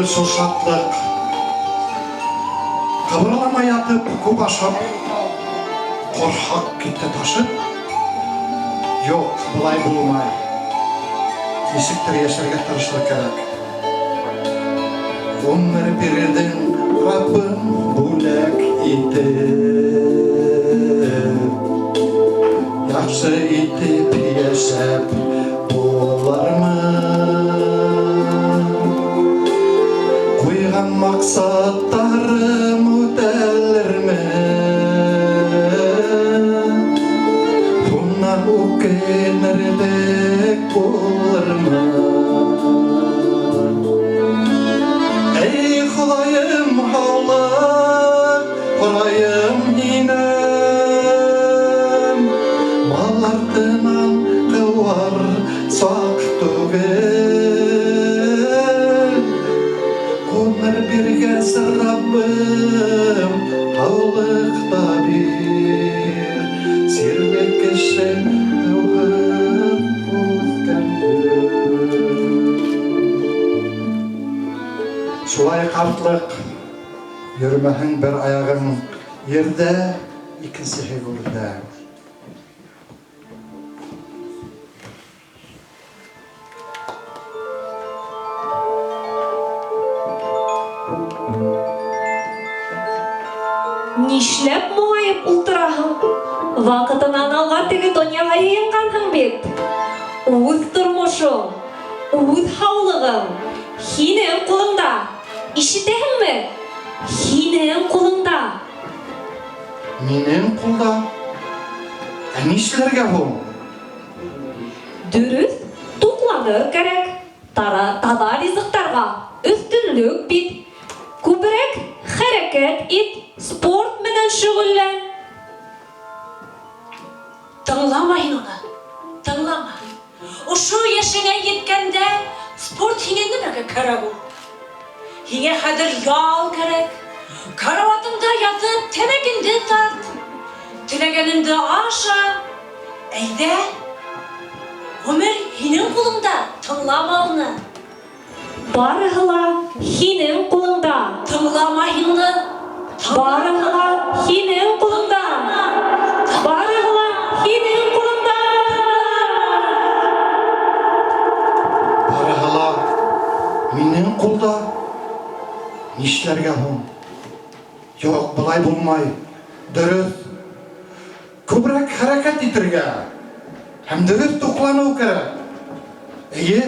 түгел шул шатлыҡ. Ҡыбырламай ятып, күп ашап, ҡорһаҡ китте ташып. Юҡ, былай булмай. Нисектер йәшәргә тырышыр кәрәк. Ғүмер бирҙең, Раббым, бүләк итеп. Яҡшы итеп йәшәп булырмы? Ҡуйған маҡсаттарым үтәлерме? Һуңынан үкенерлек булырмы? Эй, Хоҙайым, һаулыҡ һорайым һинән. Мал артынан ҡыуар саҡ түгел. Ғүмер биргәс, Раббым, һаулыҡ та бир. Сирле кеше тыуһыҙ үҫкән гөл. Шулай ҡартлыҡ, йөрөмәһәң бер аяғың ерҙә, икенсеһе гүрҙә. Нишләп моңайып ултыраһың? Ваҡытынан алға теге донъяға йыйынғанһың бит. Үҙ тормошоң, үҙ һаулығың һинең ҡулыңда. Ишетәһеңме? Һинең ҡулыңда. Минең ҡулда? Ә нишләргә һуң? Дөрөҫ туҡланыр кәрәк. Тара, таҙа ризыҡтарға өҫтөнлөк бир. Күберәк хәрәкәт ит, спорт менән шөғөллән. Тыңлама һин уны, тыңлама. Ошо йәшеңә еткәндә спорт һиңә нимәгә кәрәк ул? Һиңә хәҙер ял кәрәк. Караватыңда ятып, тәмәкеңде тарт. Теләгәнеңде аша. Әйҙә. Ғүмер һинең ҡулыңда, тыңлама уны. Барыһы ла һинең ҡулыңда. Тыңлама һин уны. Барыһы ла һинең ҡулыңда. Барыһы ла һинең ҡулыңда. Барыһы ла минең ҡулда. Нишләргә һуң? Юҡ, былай булмай. Дөрөҫ. Күберәк хәрәкәт итергә һәм дөрөҫ туҡланыу кәрәк. Эйе,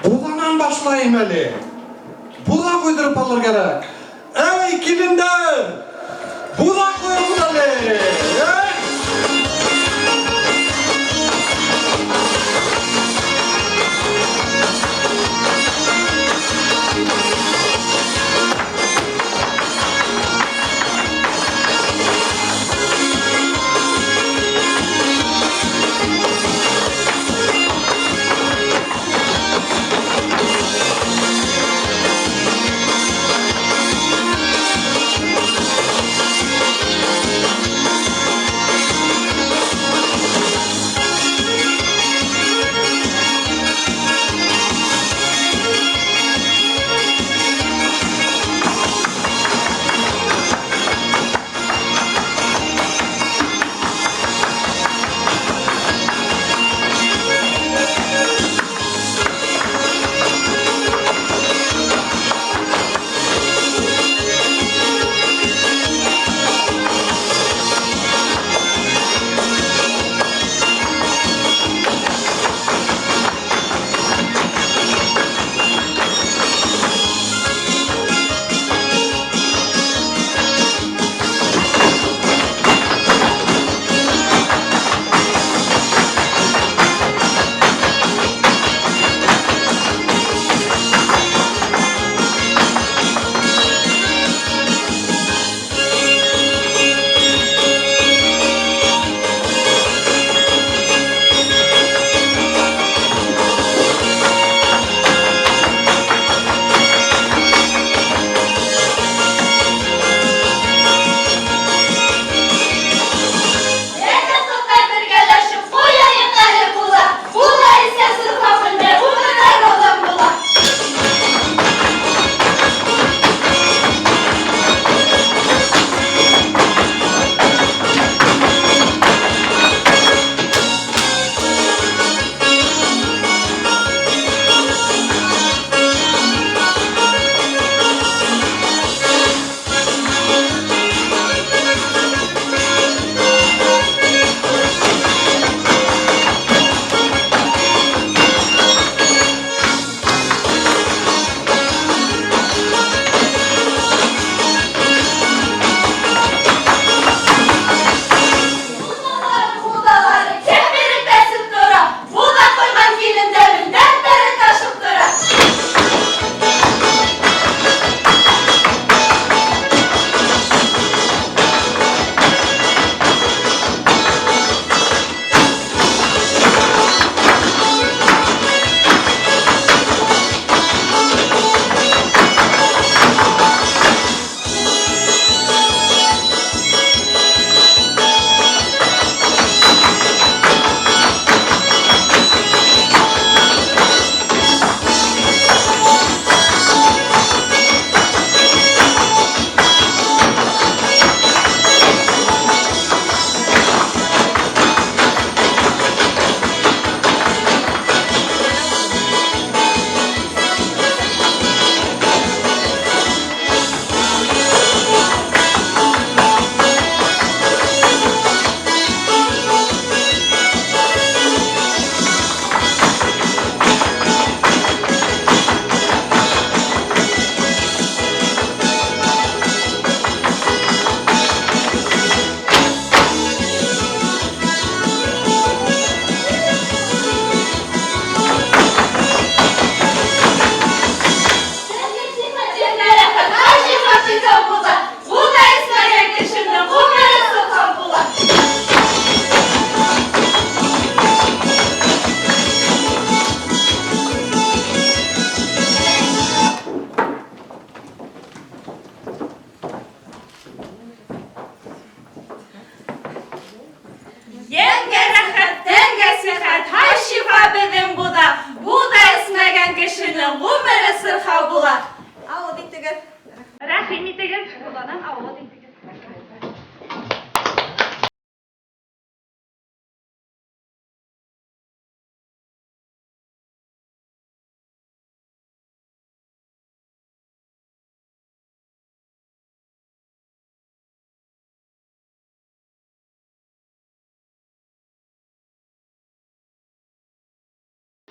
буҙанан башлайым әле. Буҙа ҡуйҙырып алыр кәрәк. Эй, килендәр! Буҙа ҡуйығыҙ әле! Эй!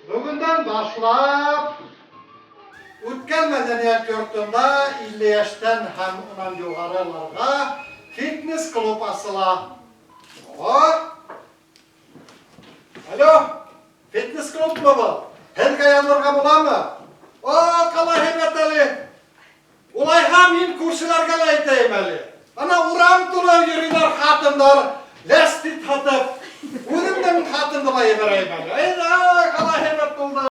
Бөгөндән башлап Үткән мәҙәниәт йортонда 50 йәштән һәм унан юғарыларға фитнес-клуб асыла. О! Алло, фитнес-клубмы был? Һеҙгә яҙылырға буламы? О, ҡалай һәйбәт әле. Улайһа мин күршеләргә лә әйтәйем әле. Ана урам тулы йөрөйҙәр ҡатындар, ләстит һатып. Үҙемдең ҡатынды ла ебәрәйем әле. Әйҙә, ҡалай һәйбәт булды.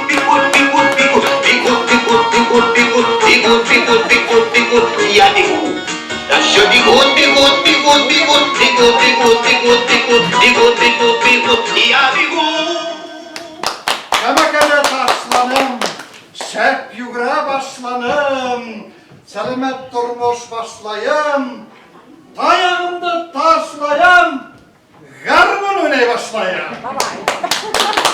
Бегут, бегут, бегут, бегут, бегут, бегут, бегут, бегут, бегут, бегут, бегут, бегут, я бегу. А все бегут, бегут, бегут, бегут, бегут, бегут, бегут, бегут, бегут, бегут, бегут, я бегу. Нәмәкәгә ташланым, шәп йүгерә башланым, сәләмәт тормош башлайым, таягымды ташлайым, гармун уйнай башлайым.